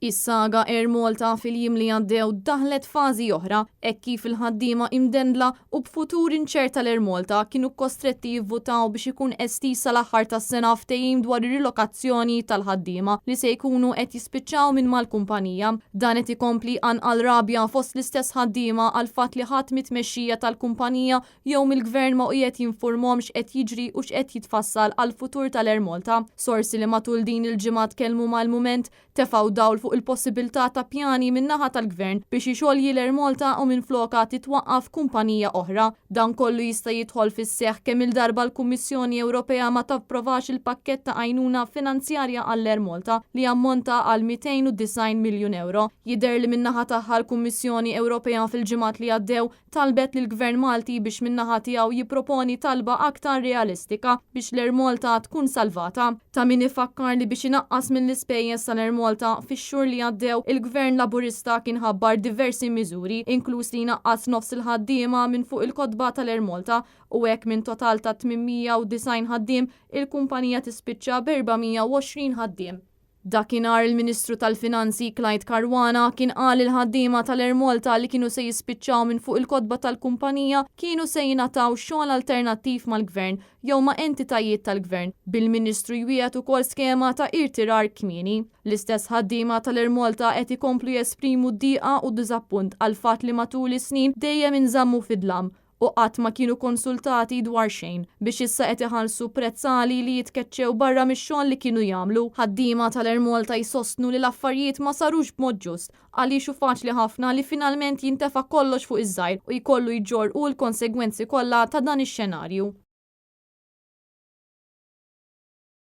Is-saga Air Malta fil-jiem li għaddew daħlet fażi oħra hekk kif il-ħaddiema imdendla u b'futur inċert tal-Air Malta kienu kostretti jivvutaw biex ikun estiż sal-aħħar tas-sena ftehim dwar ir-rilokazzjoni tal-ħaddiema li se jkunu qed jispiċċaw minn mal-kumpanija. Dan qed ikompli jqanqal rabja fost l-istess ħaddiema għall-fatt li ħadd mit-tmexxija tal-kumpanija jew mill-Gvern ma qiegħed jinfurmhom x'qed jiġri u x'qed jitfassal għall-futur tal-Air Malta. Sorsi li matul din il-ġimgħa tkellmu ma' Il-Mument tefgħu dawl fuq il-possibiltà ta' pjani min-naħa tal-Gvern biex ixolji l-Air Malta u minflokha titwaqqaf kumpanija oħra. Dan kollu jista' jidħol fis-seħħ kemm-il darba l-Kummissjoni Ewropea ma tapprovax il-pakkett ta' għajnuna finanzjarja għall-Air Malta li jammonta għal 290 miljun ewro. Jidher li min-naħa tagħha l-Kummissjoni Ewropea fil-ġimgħat li għaddew talbet lill-Gvern Malti biex min-naħa tiegħu jipproponi talba aktar realistika biex l-Air Malta tkun salvata. Ta' min ifakkar li biex inaqqas mill-ispejjeż tal-Air Malta, fix-xhur li għaddew il-Gvern Laburista kien ħabbar diversi miżuri, inkluż li jnaqqas nofs il-ħaddiema minn fuq il-kotba tal-Air Malta u hekk minn total ta' 890 ħaddiem, il-kumpanija tispiċċa b'420 ħaddiem. Dakinhar il-Ministru tal-Finanzi Clyde Caruana kien qal li l-ħaddiema tal-Air Malta li kienu se jispiċċaw minn fuq il-kotba tal-kumpanija kienu se jingħataw xogħol alternattiv mal-Gvern jew ma' entitajiet tal-Gvern, bil-Ministru jwiegħed ukoll skema ta' irtirar kmieni. L-istess ħaddiema tal-Air Malta qed ikomplu jesprimu d-dieqa u d-diżappunt għall-fatt li matul is-snin dejjem inżammu fid-dlam u qatt ma kienu konsultati dwar xejn, biex issa qed iħallsu prezz għali li jitkeċċew barra mix-xogħol li kienu jagħmlu. Ħaddiema tal-Air Malta jsostnu li l-affarijiet ma sarux b'mod ġust għaliex hu faċli ħafna li finalment jintefa' kollox fuq iż-żgħir u jkollu jġorr hu l-konsegwenzi kollha ta' dan ix-xenarju.